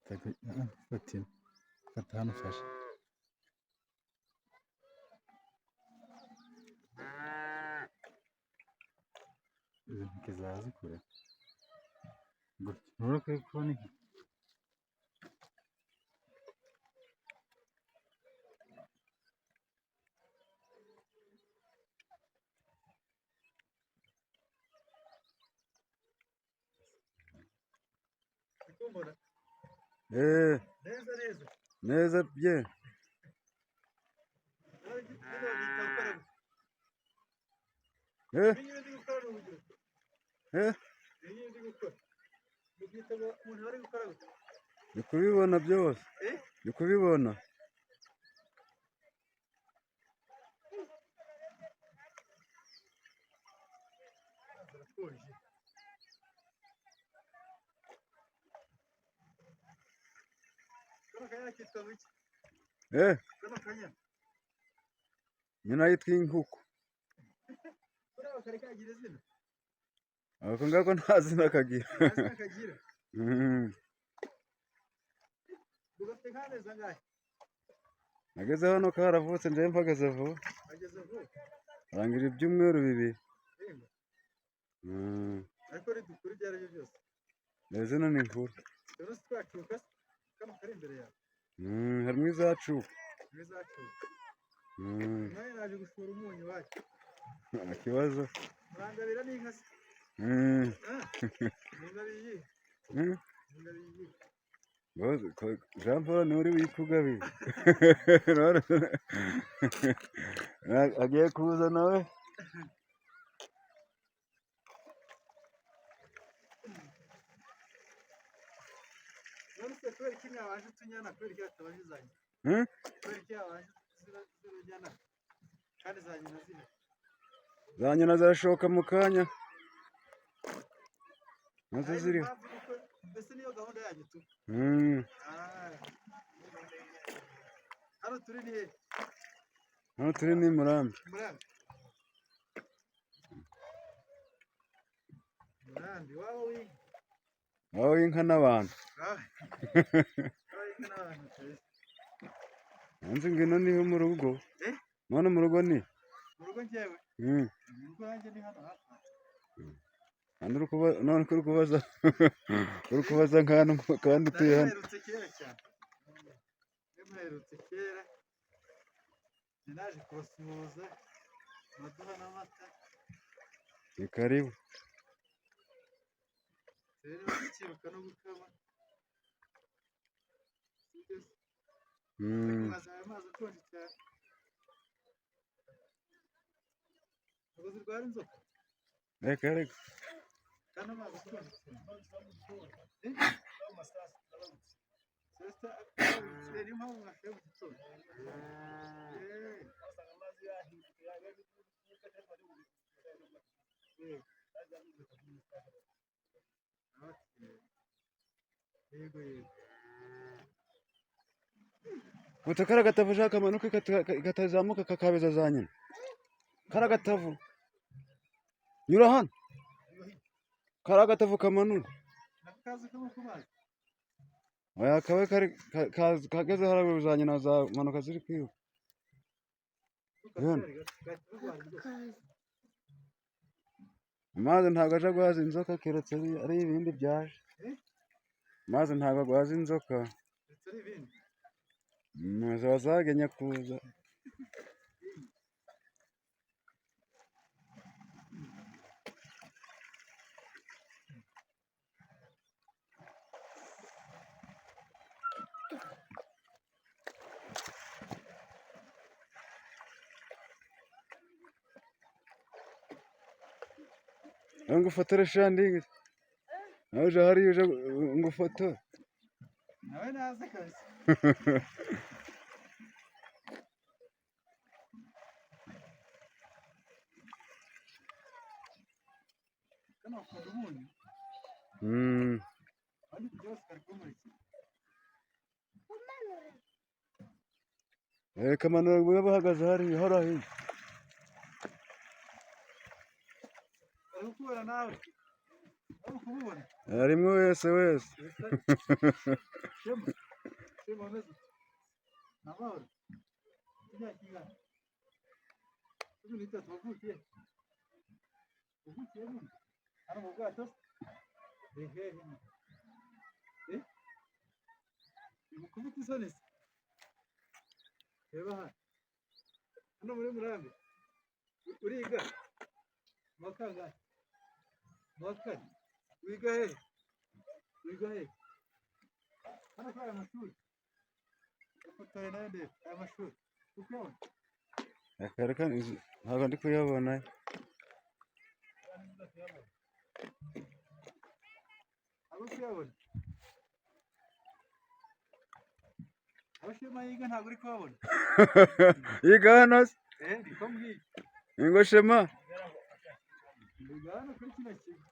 Fata ino, fata hano ufashe. Izi ntoki zawe zikure gutya, ntubona ko uri kubona inka? Eh, Neza neza. neza bye. Eh, eh, ndi kubibona byose. Ndi kubibona. Eh, nyina yitwa inkuku. Ako ngako nta zina kagira. Mm. Nageze hano karavutse njyewe mpagaze vuba. Rangira ibyumweru 2. Mm. Ariko ridukura ibyo ari byo byose. Zino ni inkuru. Rero twacuka kano kari imbere yawe. Mm, harimo izacuka. Ntibizacuka. Mm. Nawe naje gushora umunyu iwacu. Nta kibazo. Murangabira n'inka se. Mm. Ah, Mungabiye iyihe? Mm. Mungabiye iyihe? Jean Paul niwe uri wikugabiye. Agiye kuza nawe. None se kubera iki mwabanje utunyana, kubera iki hatabanje iza nyina? Mm? Kubera iki habanje zino nyana kandi za nyina zihari? Za nyina zirashoka mu kanya. Nazo Ari ziriho. impamvu nuko mbese niyo gahunda yanyu tu. Mm. Ah. Hano turi ni hehe? Hano turi ni Murambi. Murambi. Murambi waba w'inka. Aho inka n'abantu. Ah. Waba w'inka n'abantu kabisa. Nanze ngino niho mu rugo. Eh? None mu rugo ni? Mu rugo njyewe. Mm. Mu rugo hanjye ni hano hafi. None uri kuba none uri kubaza uri kubaza nk'ahantu kandi utuye hano. Mperutse kera cyane. Mperutse kera. Nari naje kubasuhuza, muraduha n'amata. Ni karibu. Rero tukiruka no gukama. Mm. Mwazaye amazi akonje cyane. Ntabwo zirwara inzoka Reka reka. kandi amazi akonje cyane. Eh? Celestin, niyo mpamvu mwashoye mu gitondo. Eh. Yego. Okay. Yego yego. Buta kariya gatavu ushaka kamanuke katazamuka kakabeza za nyina. Kariya gatavu. Nyura hano. Kariya gatavu kamanura. Nako kazi kamo ku mazi. Oya kabe kari kageze haraguru za nyina zamanuka ziri kwiruka. Yona. Gahita karwara inzoka. Amazi ntabwo aja guhaza inzoka keretse ari ibindi byaje. Eh? Amazi ntabwo agwaza inzoka. Ndetse ari ibindi. Mm, ziba zagenye kuza. Nawe ngufotore sha ndingi. Nawe uje hariya uje ngufotore. Nawe naze kabisa. Kano bakunda umunyu. Mm. Abandi byose bari kumurikira. Eh, kamanura baba bahagaze hariya hariya hirya. Bari gukubura nawe. Uri kumubona? Harimo wese wese. Shema. Shema ameze ute? Ni amahoro? Imyaka ingahe? 13 wavukiye? Wavukiye hano? Hano mu bwato se? Ni hehe nyine? Eh? Bigukubita isoni se? Reba hano. Hano muri Murambi? Uriga? Mu wa kangahe? Mu wa kane? Wiga hehe? Wiga hehe? Hano kuri aya mashuri? Gafotoye nayo ndebe aya mashuri. Uri kuyabona? Reka ntabwo ndi kuyabona. Ntabwo uri kuyabona? Aho Shema yiga ntabwo uri kuhabona? Yiga hano se? Eh, niko mbwiye. Ingo Shema. Yiga hano kuri kino kigo.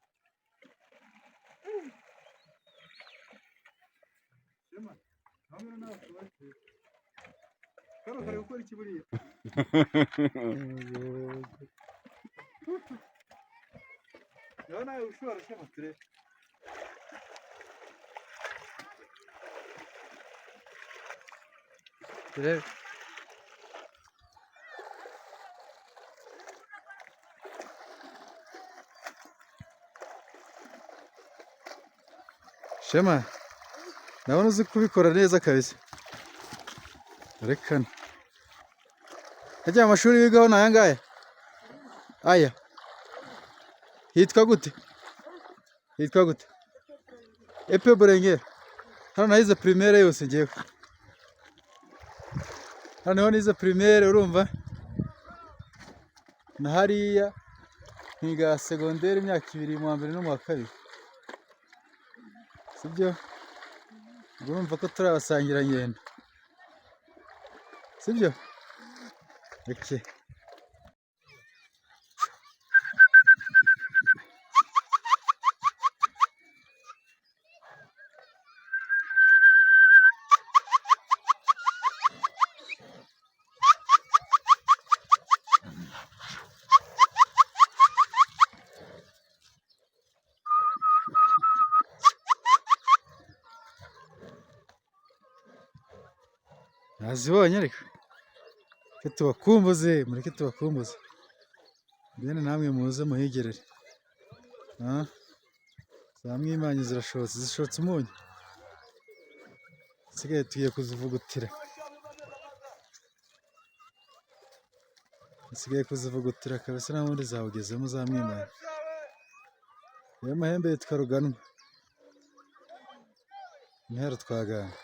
Shema, hamwe nawe tubakiye. Kano kari gukora iki buriya? Nawe nawe ushobora Shema turebe. Turebe. Shema, ndabona uzi kubikora neza kabisa. Rekana. Hajya amashuri wigaho ni aya ngaya? Aya. Hitwa gute? Hitwa gute? Epe Burengera. Hano nahize primaire yose njyewe. Hano niho nize primaire urumva? Na hariya nkiga segonderi imyaka ibiri mu wa mbere no mu wa kabiri. Sibyo? Ubwo urumva ko turi abasangirangendo. Sibyo? Okay. Nazibonye ariko. Reka tubakumbuze, mureke tubakumbuze. Bene namwe muze muhigerere. Ah? Za mwimanyi zirashotse, zishotse umunyu. Sigaye tugiye kuzivugutira. Zisigaye kuzivugutira kabisa naho ubundi zawugezemo za mwimanyi. Ayo mahembe yitwa ruganwa. Intero twagana.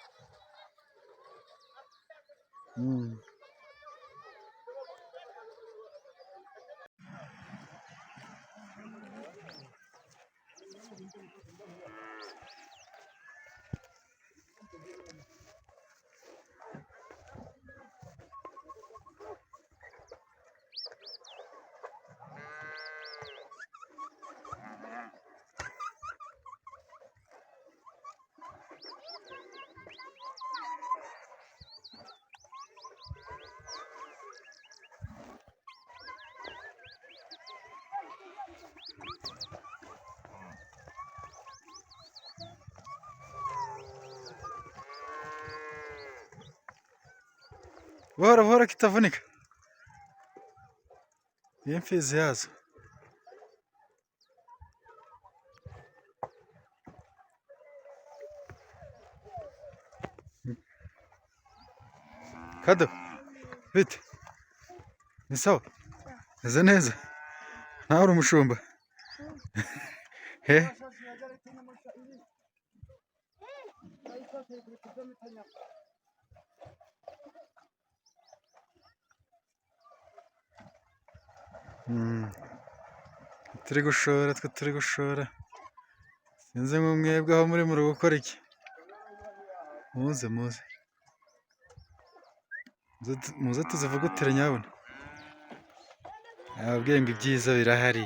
Buhoro buhoro kitavunika. Iyi mfizi yazo. Kado, bite? Ni sawa? Meze neza? Nawe uri umushumba? He? Turi gushora, twe turi gushora. Sinzi ngo mwebwe aho muri muri gukora iki? Muze muze. Muze tuzivugutire nyabuna. Nababwiye ngo ibyiza birahari.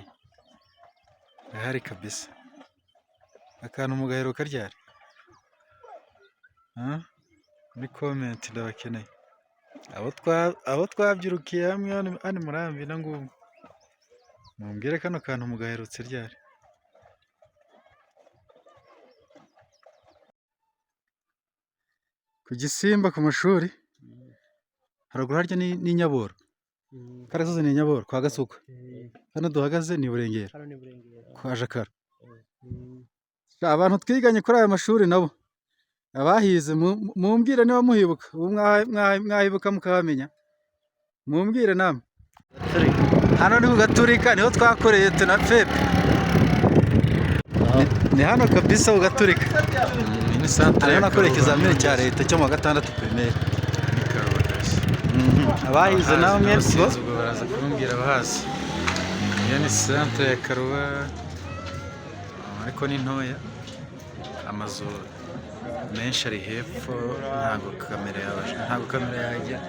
Birahari kabisa. Akantu mugaheruka ryari? Ah? Muri comment ndabakeneye. Abo twabyirukiye hamwe hano Murambi na Ngungu. Mumbwire kano kantu mugaherutse ryari? Ku Gisimba ku mashuri. Haruguru harya ni Nyaboro. Kariya gasozi ni Nyaboro kwa Gasukwa. Hano duhagaze ni Burengera. Hano ni Burengera. Kwa Jakara. Abantu twiganye kuri aya mashuri nabo abahize, mumbwire niba muhibuka. Ubu mwahibuka mukahamenya, mumbwire namwe. Hano ni ku Gaturika, niho twakoreye tunafepe. Ni hano kabisa ku Gaturika. Iyi ni santere. Hariho nakoreye ikizamini cya leta cyo mu wa gatandatu primaire. Ni Karuba kabisa. Abahize namwe Abahazi ubwo. n'abasinzi ubwo baraza kumbwira abahazi. Iyo ni santere ya Karuba, ariko ni ntoya. Amazu menshi ari hepfo, ntabwo kamera yabasha, ntabwo kamera yajya.